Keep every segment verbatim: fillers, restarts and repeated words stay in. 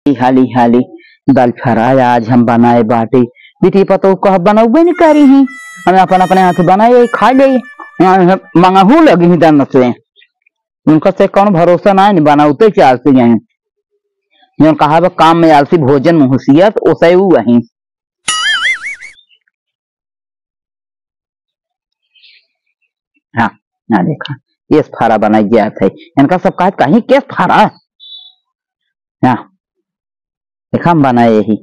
हाली हाली दाल फरा आज हम बनाए बाटी। बिटिया पतोह कह बनउबे नहीं करी ही, हम अपन अपने हाथ बनाए खाइ लेई। यहाँ मंगहू लगी ही दन से, उनका से कौन भरोसा ना है, बनउते चालती हैं। जौन कहा बा, काम में आलसी भोजन में हुसियत, ओसै ऊ अहीं। हाँ, हाँ, देखा, केस फारा बनाई जात है। इनका सब कहा कहीं केस फारा। हाँ, देखा, हम बनाए यही।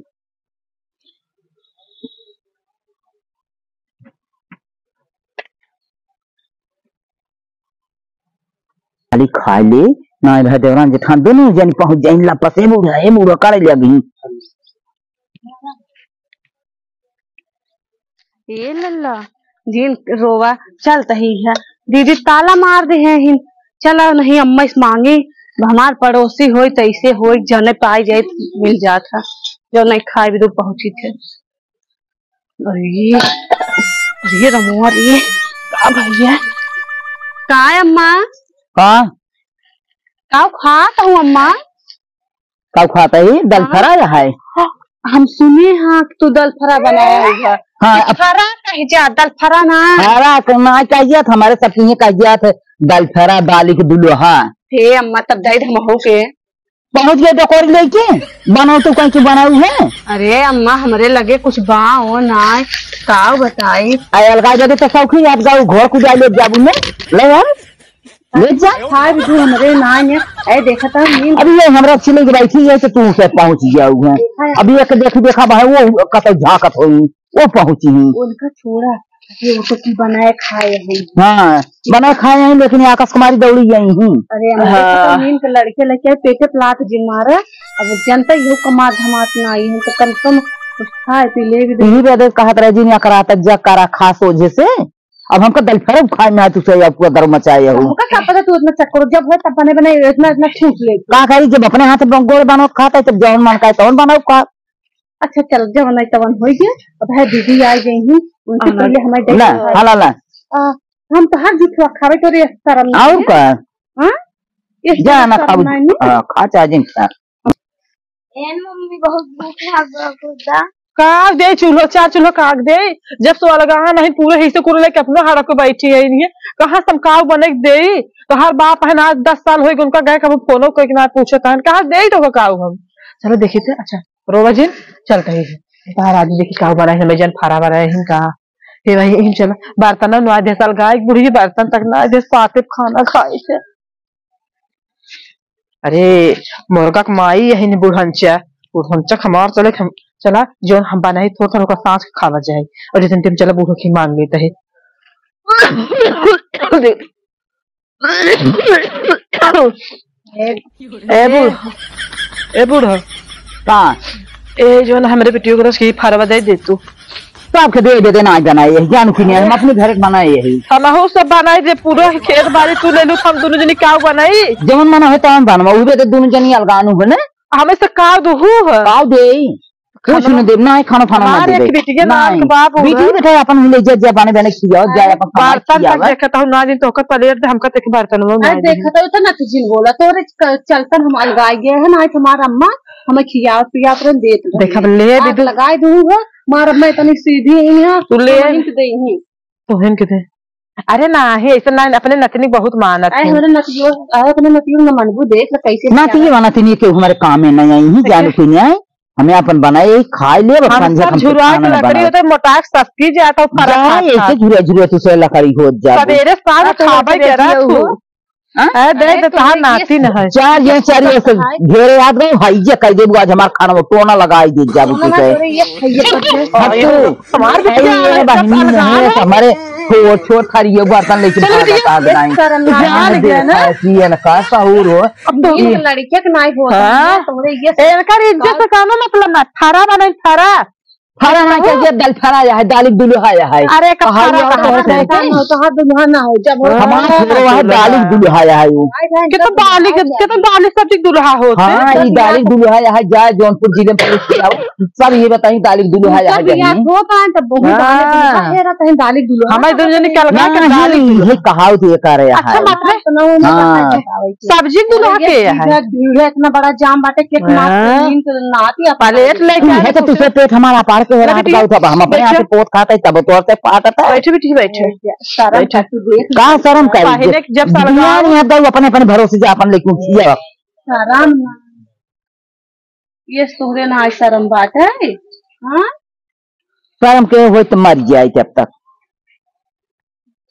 खाली खाए ले, ना भाई देवरान जेठान दोनों जन पहुंच जाइन, ला पसे बूढ़ा, ए बूढ़ा, करे ले अभी। ए लल्ला, जिन रोवा चलत ही है। दीदी ताला मार दे हैं हिन। चला नहीं अम्मा इस मांगी, हमार पड़ोसी होई त ऐसे होई, जने पाई जाए त मिल जात है। जो नहीं खाए भी तो पहुंची थे। अरे, अरे रमुआ रे, का भैया? का है अम्मा? का? का खात हूँ अम्मा? का खात है? दलफरा हाँ। है। हम सुने हाँ कि तू दलफरा बनाया हुआ। हाँ, अब फरा कह जा, दलफरा ना। फरा के ना कह जा, हमारे सब चीजें कह जा थे, दलफरा दाली के दुल्हा। हे अम्मा, तब दे दे हमहू के। पहुँच गए डकोरी लेके, बनाओ तो कहीं के बनाऊ है। अरे अम्मा, हमरे लगे कुछ बा ओ ना, का बताई? आ अलगा जदे तो शौक ही याद गाऊ, घर कुदाई ले जाबू में, ले यार, ले जा। खाए भी तू हमरे ना ने, ए देखा था नींद। अभी ये हमरा छिले के बैठी है तो तू से पहुँच जाऊ है। देखा है। अभी एक देख देखा भाई वो कतई झाकत होई, वो पहुँची ही। उनका छोड़ा, ये वो तो की बनाए खाए हैं। हाँ, बनाए खाए हैं, लेकिन ये आकाश कुमारी दौड़ी गई ही। अरे, हम हाँ। देखा था नींद के लड़के लेके पेटे प्लाट जिन मारा, अब जनता ही हो कमात धमात ना आई है, तो कम से कम कुछ खाए पी ले भी दे। यही बदे कहत रहे जी, एकरा तक जा करा खा सोझे से। अब हमका दलफरा खाए में तू से आपको दर मचाए हो। हमका का पता तू इतना चक्कर, जब हो तब बने बने इतना, इतना ठूस ले। का करी, जब अपने हाथ से गोड़ बनाओ खाता है, तब जौन मन का है तौन बनाओ खा। अच्छा चल, जवन आई तवन होई गया। अब है दीदी आ गई ही, उनके हाँ। पहले हमारे ना, दे हाला ला। आ, हम तो हर जुठवा खावे तो रे शर्म नहीं और है। का? हाँ? ये जा ना शर्म खाबू। नहीं है। हाँ, खा चाहे जिन खा। एन मम्मी बहुत भूख लग गया। का दे चूल्हो, चार चूल्हो काग दे। जब से अलगा नहीं पूरे हिस्से कुल लेके अपना हड़प के बैठी है इन्हें। कहाँ से हम काव बने दे? तो हर बाप है ना, दस साल होई उनका गए, कभी फोनो करके ना पूछे तहन। कहाँ दे तो काव हम? चलो देखी थे, अच्छा, रोवा जिन, चलत ही। बाहर आदमी देखी काव बनाए हैं, मैं जन फरा बनाए हैं का। हे भाई, यही चला, बर्तन ना दे साल गाय, बुढ़ी बर्तन तक ना दे, साथे खाना खाए थे। अरे, मुर्गा के माई यही ने बुढ़ंचा, बुढ़ंचा हमार चले, हम, चला, जो हम बनाई थोड़ा थोड़ा ओकर सांस के खावा जाए। और जितने टाइम चला बूढ़ो की मांग लेता है। ए बूढ़ा, ए बूढ़ा। का? ए, जो ना हमरे बेटियों के रस की फरवा दे दे तू। तो आपके दे दे देना, आज बनाए यही, जानू कि नहीं, हम अपने घर के बनाए यही। हमहू सब बनाए दे, पूरा खेत बाड़ी तू ले लू, हम दोनों जनी काव बनाई? जवन मना होता हम बनवा, उबे तो दोनों जनी अलगानू बने। हमें से काव दू हु है। काव दे? कुछ खाना नहीं देब, ना है खाना, खाना ना हमारे देबे। एक बिटिया ना नान है। के बाप हो बिटिया गए। बेटा अपन ले जा, जा बने बने खियाओ, जा अरे, अपन कमाई बर्तन तक खियावा। देखत हूँ ना, दिन तो ओकर प्लेट दे, हमका देखे बर्तन में अरे, मार दे। देखत हो तो ना तुझिन बोला, तोरे च-, चलतन हम अलगाई गए हैं ना, आज हमार अम्मा हमें खियावत पियावत रहे, देत रहे। देख, अब ले भी हाथ दू। लगाई दूंगा, मार अम्मा इतनी सीधी ही है, तू ले। हम इनके दे ही। तोहन के दे। अरे ना, हे ऐसे ना, अपने नतनी बहुत मानत अरे, है। हमारे नतियो, अरे, अपने नतियो न मनबू, देख ले कैसे ना, क्या तो ये है। वाला नतनी के हमारे काम में नहीं आई ही, जानू कि नहीं आई। हमें अपन बनाए, यही खाए ले, बस हम संझा सब हम झुरवा खाना के ना लकड़ी बनाए। होते, मोटाक सस्ती जाता, फरक जाए, खात ऐसे खात। झुरवा झुरवा तू से लकड़ी हो जा। सवेरे साग अब तो खाबे लकड़ी के रखी रखू। हो। हाँ? अरे, दे अरे, दे, तोहार तुम्हें ये नाती न है। चार ये, चार ये से खाए। घेरे याद रहे, हाई जे कह देबू, आज हमार खाना में टोना लगाई दे जाबू तोना तू से। तोरे ये खाइए करते। हाँ, तू। हमार ए, बिटिया ये वाला बहिनी सब नहीं है, अलगान है। हमारे छोट, छोट थारी ये बर्तन लेके चलो भागा दीदी, था, एक नहीं। शर्म ना जान जान गया ना। देखा, पिए न का सहूर हो। अब तो ये लड़के के नाई होता हाँ। है, तोरे ये एनकर इज्जत से कौनो मतलब ना, फरा बने फरा। फरा ना चाहिए, दाल फरा या है, दालिक दुल्हा या है। अरे, एक कहा फरा हुआ कहा तोहर है। कहे के? तो हर दुल्हा ना हो, जब हो हमार हाँ, छोरो है, दुल्हा। दालिक दुल्हा या है वो। आए जाए के तो जब दालिक, आए के तो दालिक सब्जी दुल्हा होते। हाँ, जब ई दालिक दुल्हा या है, जाए जौनपुर जिले में पूछ के आओ। सब ये बताई, दालिक दुल्हा या है, जब यहाँ जहीं। होता है, तब बहुत हाँ। दालिक दुल्हा है, रहता है, दालिक दुल्हा। हमारे दोनों जने के अलगा ना, के दालिक नहीं, दुल्हा। ये कहावत ये कर रहा अच्छा, है। मतलब? हाँ। सब्जी दुल्हा के है? भीड़ है, इतना बड़ा जाम बाटे, केक मार के हाँ। नींद के नाती आप प्लेट लेके आ है तो तुझे पेट हमारा पार के लगा रात दिया। का उठा, हम अपने बैठो। हाथ से पोत खाते तब तोर से फाटता। बैठो बिटिया, बैठो। शर्म बैठो। कर तू देख। का शर्म करी? पहले जब दुनिया सलगाओ। नहीं आता, अपने, अपने भरोसे से अपन लेके उठिए। शर्म ना। ये तोहरे ना शर्म बाटे, हाँ? शर्म के होई तो मर जाए जब तक।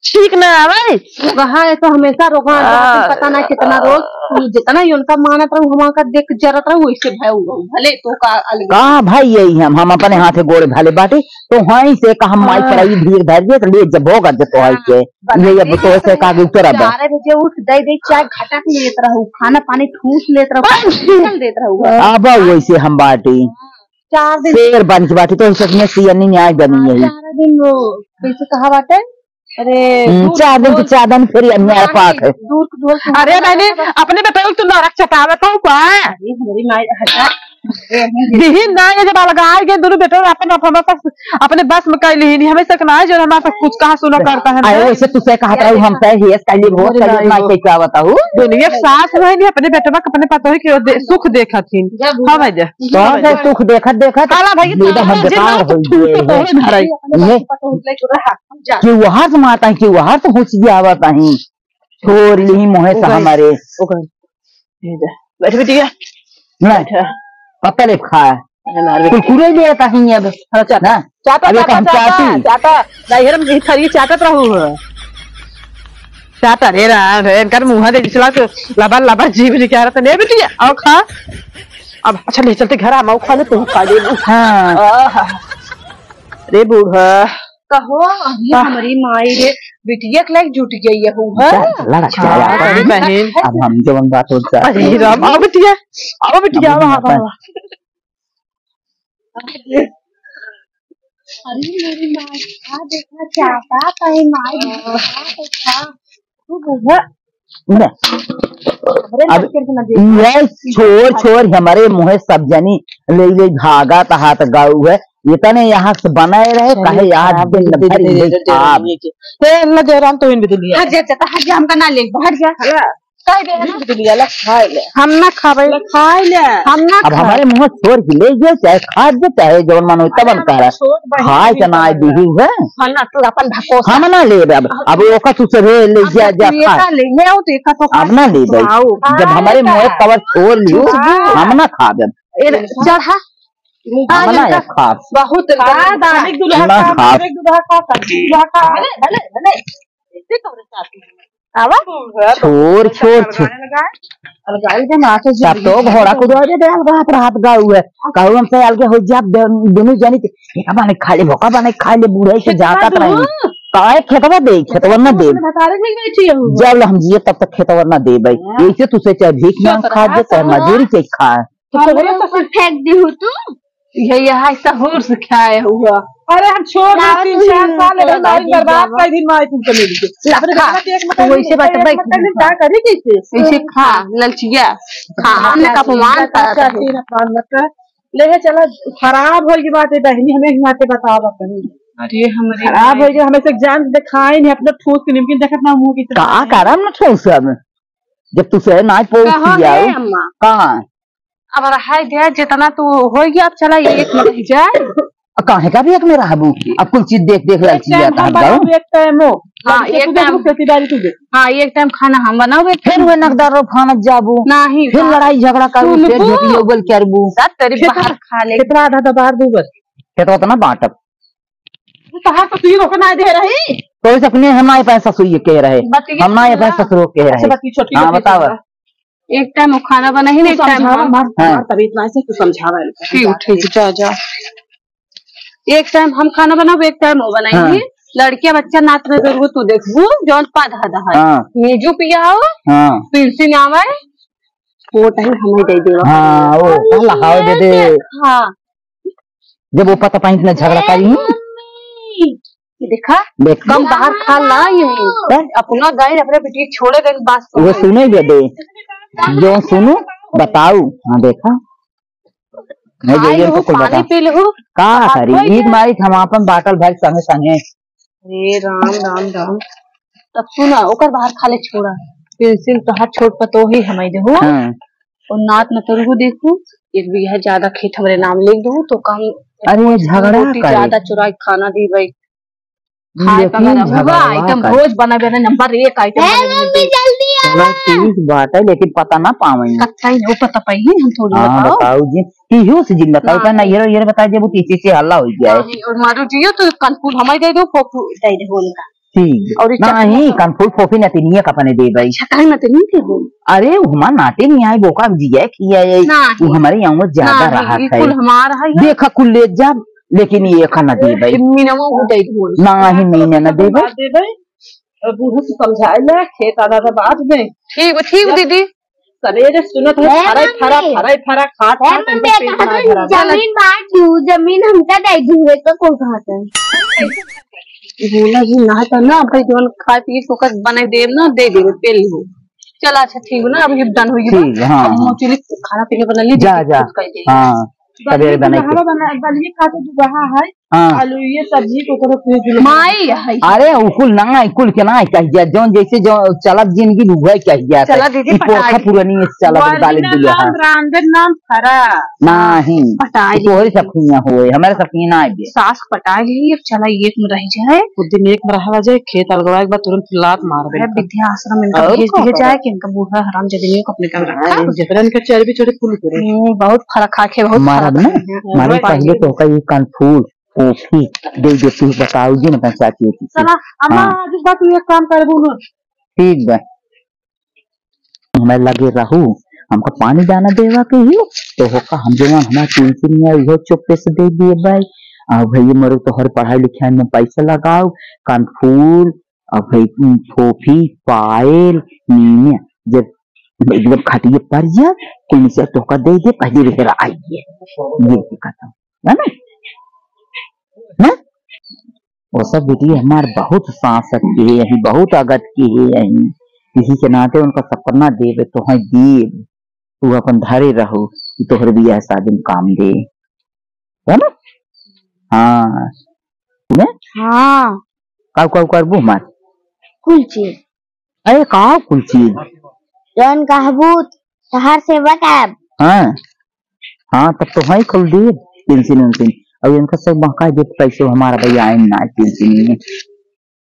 ठीक ना आवे। रोगहा है तो हमेशा रोगहा आ, रहती, पता ना कितना रोग। तू जितना ही उनका मानत रहू, हम उनका देख जरत रहू, वैसे भय हुआ। भले तो का अलग। कहाँ भाई यही हम, हम अपने हाथे गोड़े भले बाटे, तो हाई से का हम माई हाँ। पर आई धीर धर दे, तो ले जब होगा जब तो हाई हाँ। से। ये अब तो ऐसे का के उतर अब। चार बजे उठ दे दे, चाय घटक लेत रहू, खाना पानी ठूस लेत रहू, निकल देत रहू। अब वैसे हम बाटी। चार दिन शेर बन के बाटी, तो सच में सियनी न्याय बनी हाँ, यही। चार दिन वो कैसे कहा बाटे? अरे, हम्म, दूर चार दिन के ढोल, चार दिन फिर अन्याय पाक है। दूर ढोल सुनाई अरे, मैंने अपने बेटा को तू नरक चटावत हो का? अरे, हमारी माई हटा। दिहिन ना, ये जब अलगाए गए दोनों बेटवा अपन, अपन, अपन, अपने बस में कर लिहिन, हमें सक ना है जो हमारा सब कुछ कहा सुना करता है। अरे वैसे तुझसे कहत रहू हम से हेस कर ली, बहुत अरे कर ली, नहीं ना हो। कैसे आवत हूँ। दुनिया के सास है नहीं, अपने बेटवा के अपने पतोह के दे-, सुख देखत हिन। जब हाँ भैया। तो हाँ हम भैया। सुख देखत देखत आला भाई, ये तो हम जिन बेकार लोग हो तो गए। तोहरे घर आई। ये पतोह ले चुरा है, हम जा। कि वहार से मारता है, कि वहार से हुच आवत है। छोड़ ली मोहे से ओ भाई। हमारे। ओ भाई। ये जा। बैठ बिटिया। नहीं। अच्छा। पता ले खा। अरे मार बेटी। कुरकुरे ले आता ही अब। हाँ, चाटा। ना? चाटा, अबे चाटा, हम चाटा, चाटी। चाटा। नहीं, हम ये खरी चाटत रहू है। चाटा रे राम रे, इनकर मुँह दे जिसला से लबर लबर जीभ निकाल रहा था। नहीं बिटिया, आओ खा। अब अच्छा ले चलते घर, हम खा ले, तू खा ले। हाँ। आहा। रे बूढ़ा। कहो, अभी आह। हमारी माई रे, बिटिया के लायक जुट गई है, हूँ, हाँ? जा, लड़ा, जा, जा, हाँ, जा। बहन। अब हम जवन बात हो जा। अरे राम, आओ बिटिया, आओ बिटिया, अब आओ, हम आओ, आओ। अरे मेरी माई, आ देखा, चाहता कहीं माई, आ देखा, तू बूढ़ा। ना। अरे अब लड़के के ना देख। ये छोर, छोर हमारे मुँहे सब जनी ले, ले भागा त हाथ गाऊ है। इतने यहाँ से बनाए रहे, अरे कहे यहाँ खराब दिन दे भर दे ये दे दे खाब। दे। ए, ना जयराम, तो इन बिदुलिया। हट जा, जा, हट जा, हमका ना ले, हट जा। हला। कह दे ना। बिदुलिया, ला खाए ले। हम ना खाबे। ला खाए ले। हम ना अब खाए। हमारे मुँह छोर के ले गए, चाहे खा दे, चाहे जवन मन हो तवन अरे, करा। छोट बहिन खाए के ना बिदुलिया। दिही है। हम ना, तू अपन भकोस हम ना लेबे अब, अब ओका तू सभे ले अब जा, जा तू खा। एका ले, ले आओ तो एका तो खा। अब ना लेबे। आओ। जब हमारे अरे मुँह का? कवर छोड़ लियो, चुप। हम ना खाबे। ए, चढ़ा। हम ना इनका ये खाब। बहुत हाँ, दानिक दुल्हा ना का, खाब। दानिक दुल्हा का, सब्जी दुल्हा का। भले, भले, भले। आवा। छोर, छोर, छोर। अलगाई दे ना, तो तब तो घोड़ा कुदवा दे, दे, अलगा हाथ रहा हुआ है। कहू हमसे अलगे हो जा, दे-, दोनों जनी के, एका बने खा ले, भोका बने खा ले, बूढ़े से खेतवा जाता दो। रही। काहे खेतवा दे, खेतवा ना दे। अपने भतारे से बैठी है वो। जब हम जिए तब तक खेतवा ना दे भाई। हाँ। ऐसे तू से चाहे भीख मांग खा दे, चाहे मजदूरी से खा। तो तोहरे ससुर फेंक दी हो तू? ये यहाँ सहूर से खाए हुआ। अरे हम छोड़ दे, तीन चार साल अबे माई बर्बाद कर दिन माई तुमको मिल के। अपने लखा, बेटा के एक मकान तू वैसे बात एक भाई मकान में क्या करी कैसे? वैसे खा, ललचिया। खा, हमने का अपमान करत है। अपमान मत कर। ले है चला, खराब हो गई बात है बहनी, हमें हिम्मत बताओ अपनी। अरे हमरे खराब हो गई, हमें से जान दिखाई नहीं, अपना ठूस के निमकिन देखत ना मुंह की का करम न ठूस अब। जब तू से ना पहुंच कहाँ गया है हो। अम्मा? कहाँ? अब रहाई दे, जितना तू होई गया, अब चला एक में रह जाए। आ, काहे का भी एक में रहबू? अब कुल चीज देख, देख एक लालची time जाता हम है, बनाओ, गाँव। एक time हो। हाँ, जब एक तू देखबू, time। खेती बाड़ी तू देख। हाँ, एक time खाना हम बनाओ, एक फिर time। वह नकदार रो खाना जाबू। नहीं, फिर बात लड़ाई झगड़ा करबू, फिर सुनबू। झूठी उगल करबू। सब तेरी खेत बाहर खा ले। खेतवा आधा तो बाहर दूबर। खेतवा तो ना बांटब। तहार ससुरी रोक ना दे रही। तो इस अपने हम ना ये पाए ससुरी के रहे। बतिया हम ना ये पाए सुना। ससुर के रहे। अच्छा, बतिया छोटी हाँ, बतिया बताओ। सुना। एक time वो खाना बनाई तू ना, एक time समझावा हम। मत, हाँ। हमार तबीयत ना ऐसे, तू समझावा इनका। ठीक, ठीक, जा, जा। एक time हम खाना बनाबो, एक time वो बनाई हाँ। लड़किया बच्चा नाच में जरूर तू देखबू, जौन पा धा धा है। हाँ। नीजू पियाओ, हाँ। पेंसिल आवे, वो time हमें दे देवा। हाँ, वो, हाँ, हल्ला हाव दे दे। हाँ। जब वो पता पाई इतना झगड़ा करी। मम्मी। ये देखा, देख। कम बाहर खा ला ये। हैं? अपना गाय अपने बेटी छोड़े गए बात सुन। वो सुने दे दे। जो सुनू, बताऊ। हाँ, देखा। नहीं, खाए ये लहू, तो कुल पानी बता। पी लहू। का बाहर करी? कोई ईद नहीं। मारी हम आपन बाटल भर संगे संगे। अरे राम, राम, राम। तब सुना, ओकर बाहर खा ले छोड़ा। पेंसिल तोहार छोट पतोही हमाई देहू। हाँ। और नात न तोरहू देखू, एक बीघा ज्यादा खेत हमरे नाम लिख दू तो कम अरे, झगड़ा रोटी करे। ज्यादा चुराई खाना दी भाई। खाए लेकिन पकाए झगड़ा हुआ, आइटम करे। रोज बना बना नंबर एक आइटम ए बना मम्मी, दे। जल्दी चलो, आवा। ठीक बात है, लेकिन पता ना पावे। कत्ता ही नहीं पता पाई, हम थोड़ी हाँ, बताओ। बताओ जी। इहो से जिन बताओ, हाँ। का ना, ये, ये बताई देबू कि इसी से हल्ला हो गया है। हाँ, और मारू जियो तो कनफूल हमारे दे दो, फोफू दे दे उनका। ठीक। और ये ना, चटनी ही का? कनफूल फोफी ना तिनिया का अपने दे भाई। अच्छा, काहे ना तिनिया के दे? अरे, वो हमार नाते नहीं आए, बोका जिया खिया है। ना, वो हमारे यहाँ वो ज्यादा ना, रहा ये है। कुल हमारा है। देखा, कुल ले जा, लेकिन ये का ना दे भाई। मीनवा वो दे दो। ना, ही मीना ना दे भाई। दे भाई। और बूढ़े से समझाए ले, खेत आधा था बाद में। ठीक बा, ठीक बा दीदी। सवेरे सुनत है, ए फराई फरा, मम्मी। फराई फरा, खात ए खात, मम्मी, इनका पेट कहाँ ना तू भरा। जमीन बांट दू, जमीन हमका दे दू, एक को कहाँ से? बोला ही ना था ना, भाई, जवन खाए पिए के ओकर बनाई देब ना, दे देब, पेल हो। चला, अच्छा, ठीक बा ना, अब ये done हो गई बा। ठीक, हाँ, अब हाँ। मोचुली खाना पीना बना ली, जा, दीदी जा। कुछ कर देगी। हाँ। सवेरे बनाई के। बलिए बना, बलिए खाते जो रहा है, हाँ। आलू ये सब्जी को करो फिर जुलूम। माई है। अरे, उकुल ना, इकुल के ना कहिया, जौन जैसे जो चलत जिंदगी उहे कहिया। चला दीदी, ई पोरखा पटाई। पुरानी चलत वाली गाली ना दिया नाम, है। रांधे नाम फरा। नहीं, पटाई तोहरे ली। सखिया होए, हमारे सखिया ना आए। सास पटाई ली, अब चला एक में रह जाए। खुद दिन एक में रहा जाए, खेत अलगवा एक बार तुरंत लात मार दे। अरे, वृद्धाश्रम इनका और भेज दिया का जाए कि इनका बूढ़ा हराम जदनियों को अपने काम रखा। अरे, जितना इनका चर्बी चढ़े कुल करे। हम्म, बहुत फर्क है, बहुत मारा फर्क ना, है। मारे वही पहले तो का ये कनफूल, कॉफी दे दे, तू बताओ जी ना, चाची की। चला, अम्मा, हाँ। आज बात तू एक काम कर बोलो। ठीक बा। हमें लगे रहू, हमका पानी दाना देवा के ही, तो होका हम जवान हमार टेंशन में आई है, चुप्पे से दे दिए भाई। आ भैया मरो तोहर पढ़ाई लिखाई में पैसा लगाओ, कनफूल, अब है, उम, फोफी, पायल, नीने, जब एकदम खटिए पर जा, कोई से तोहका दे दे, कह दे, "बेटा, आइए।" ये दिक्कत है, है ना? ना? वो सब बेटी हमार बहुत सांसत की है, यही बहुत अगत की है, यही। इसी के नाते उनका सपना देवे, तोहई देव, तू अपन धरे रहो, कि तोहर बियाह शादी में काम दे, है ना? हाँ। ने? हाँ। काऊ, काऊ करबू हमार? कुल चीज। अरे, का कुल चीज? जौन कहबू, तोहार सेवा करब। हाँ। हाँ, तब तो है कुल देब, पेंसिल उंसिल। अब इनका सब बहका देब, कैसे हमारा भैया आइन ना पेंसिल में।